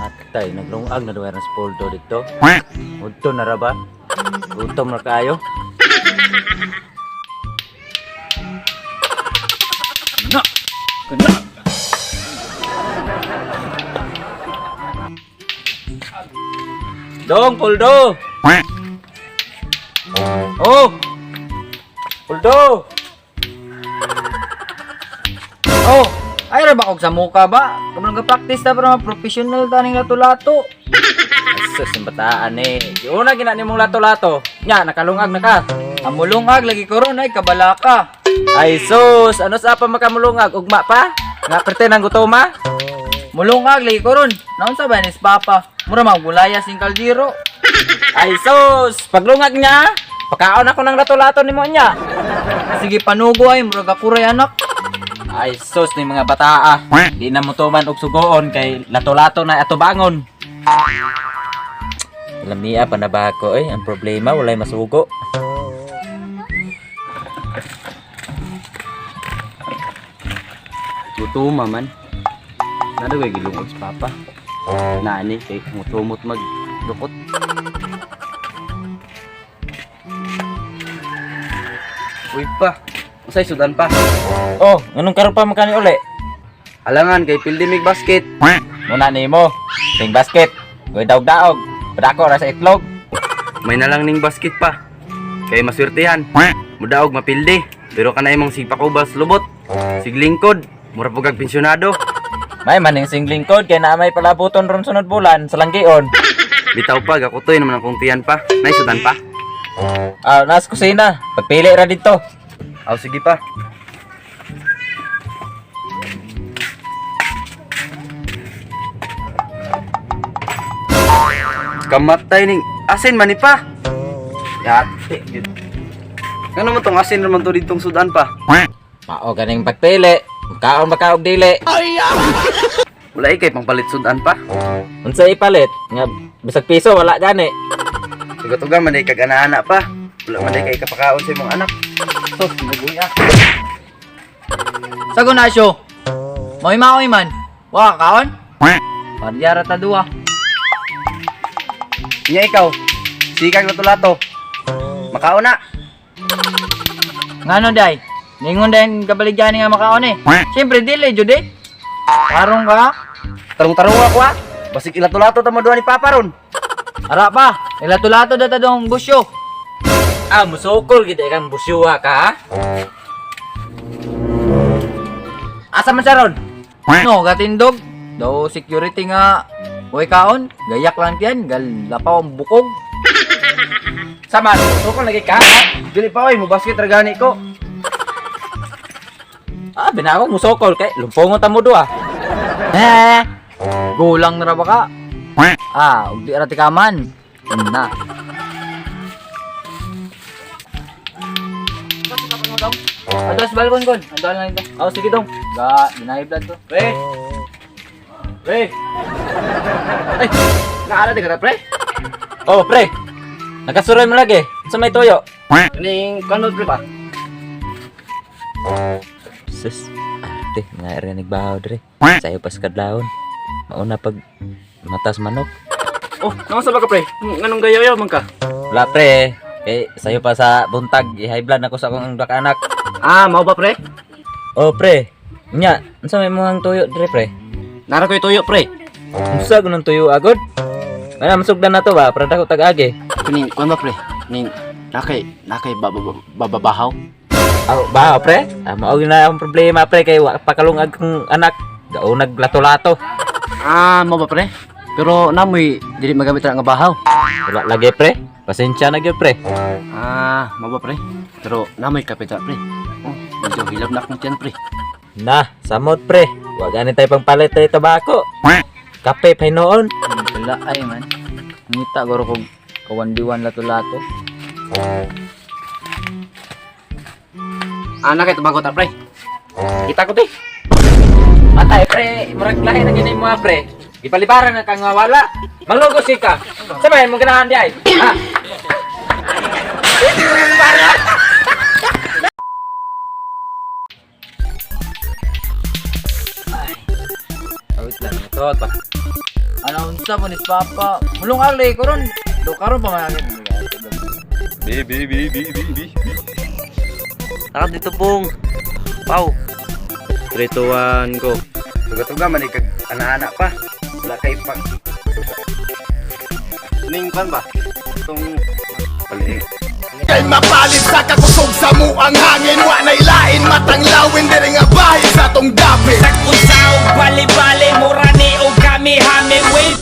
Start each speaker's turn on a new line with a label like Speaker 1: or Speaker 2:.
Speaker 1: Atay, naglungag na duwa sa poldo dito. Udto na ra ba? Gutom na kayo.
Speaker 2: Na! Kana!
Speaker 1: Dong, Poldo! Oh! Poldo!
Speaker 2: Oh! Ay ra ba kog sa muka ba? Kamang ga-practice ta para ma-professional ta ning lato-lato.
Speaker 1: Sus, yung bataan eh. Una gina nimong lato-lato. Nya, nakalungag na ka.
Speaker 2: Amulungag lagi ko ron ay kabala ka.
Speaker 1: Ay sus, ano sa pa makamulungag? Ugma pa? Nga perte ng gutoma?
Speaker 2: Mulungag lagi ko ron. Naunsa ba ni papa? Mura magulaya sing kaldero.
Speaker 1: Ay sus, paglungag niya, pakaon ako ng lato-lato nimo niya.
Speaker 2: Sige panugo ay murag akuray anak.
Speaker 1: Ay sus, ni mga bataa. Di na mo tuman og sugoon kay lato-lato na atubangon. Alam niya pa na ba ako eh, ang problema walay masugo.
Speaker 3: Gutuma man. Nado kay gilungod si Papa. Naani kay mutumot mag dukot. Uy pa, usay sudan pa.
Speaker 1: Oh, nganong karon pa makani uli?
Speaker 3: Alangan kay pildi mig basket.
Speaker 1: Muna nimo, ting basket. Goy daog-daog. Padako ra sa itlog.
Speaker 3: May nalang ning basket pa. Kay maswertihan. Mudaog mapildi. Pero kanay imong sigpakubas lubot. Siglingkod, mura pug kag pensyonado.
Speaker 1: May maning singling code kay naa may palabuton ron sunod bulan sa langgion.
Speaker 3: Bitaw pa gakutoy naman ang kong tiyan pa. Nay sudan pa.
Speaker 1: Ah, nas kusina. Pagpili ra dito.
Speaker 3: Aw sige pa. Kamatay ning asin man ni pa. Yate. Gyud. Ngano mo tong asin naman to ditong sudan pa?
Speaker 1: Mao ganing pagpili. Kaon ba ka og dili?
Speaker 3: Wala ikay pangpalit sudan pa.
Speaker 1: Unsa ipalit? Nga bisag piso wala gani.
Speaker 3: Tuga-tuga man day kag ana-ana pa. Wala man day kay kapakaon sa imong anak. Tos, muguy ah.
Speaker 2: Sago na siyo. Moy maoy man. Wa ka kaon? Paryara ta duwa.
Speaker 3: Nya ikaw. Sikag lato-lato. Makaon na.
Speaker 2: Ngano day? Ningon day kabaligyan nga makaon eh. Siyempre dili jud eh. Tarong ka?
Speaker 3: Tarong-tarong ako ah. Basig ilato-lato ta mo duha ni Papa ron.
Speaker 2: Ara pa. Ilato-lato data dong busyo.
Speaker 1: Ah, musukol gid kang busyuha ka. Ha? Asa man siya ron?
Speaker 2: No, gatindog. Daw security nga. Uy kaon, gayak lang tiyan, galapaw ang bukog.
Speaker 1: Sama, musukol lagi ka. Ha?
Speaker 3: Dili pa oy, mo basket ra gani ko.
Speaker 1: Ah, binako musukol kay lumpongon ta mo duha.
Speaker 2: Eh, gulang na ra ba ka? Ah, ug di ra tikaman. Na. Ato sa balkon kon. Ando lang ito.
Speaker 1: Oh, sige dong.
Speaker 2: Ga, ginahiblan to.
Speaker 3: Pre. Pre. Ay, naala di ka na, pre.
Speaker 1: Oh, pre. Nakasuroy mo lagi. Sa may tuyo.
Speaker 3: Kaning kanod pre pa.
Speaker 1: Sus, ate, mga ere nagbahaw dre. Sayo pas kadlawon. Mauna pag matas manok.
Speaker 3: Oh, naman ba ka pre? Nganong gayaw-yaw man ka?
Speaker 1: Wala pre. Eh, sayo pa sa buntag, i-high blood ako sa akong duha ka anak.
Speaker 3: Ah, mao ba pre?
Speaker 1: Oh, pre. Nya, unsa may mga tuyo dre pre?
Speaker 3: Nara ko'y tuyo pre.
Speaker 1: Unsa gunang tuyo agod? Ana masugdan na to ba para dako tag-agi.
Speaker 3: Kaning kuan ba pre? Ning nakay nakay bababahaw.
Speaker 1: Aw, ba pre? Ah, mao gyud na akong problema pre kay wa pa kalungag kong anak. Gaunag lato-lato.
Speaker 3: Ah, mao ba pre? Pero namoy dili magamit ra nga bahaw.
Speaker 1: Wala lagi pre. Pasensya na gyud pre.
Speaker 3: Ah, mao ba pre? Pero namoy kape ta pre. Oh, medyo hilab na akong tiyan pre.
Speaker 1: Na, samot pre. Wa gani tayo pang palit tayo tabako. Kape pa noon.
Speaker 2: Wala ay man. Ngita guro kog kawandiwan lato-lato.
Speaker 3: Ah, nakay tabako ta pre.
Speaker 1: Kita ko te. Patay pre, murag lahi na gini mo ah, pre. Gipalibaran na kang wala. Malugos ka. Sabay mo ganahan di ay. Ha? Suot pa.
Speaker 2: Ano unsa mo ni papa? Mulong ali ko ron. Do karon pa man.
Speaker 4: B B B B B B B.
Speaker 3: Naka dito pong. Pau. 3, 2, 1, go.
Speaker 4: Tuga-tuga man ikag ana-ana pa. Wala kay pa. Ning kan ba? Itong pali.
Speaker 5: Kay mapalit sa kakusog sa muang hangin. Wa na'y lain matang lawin diri nga bahin sa tong dapit.
Speaker 6: Usaw, bali-bali, mura ni og kami hami. Wait.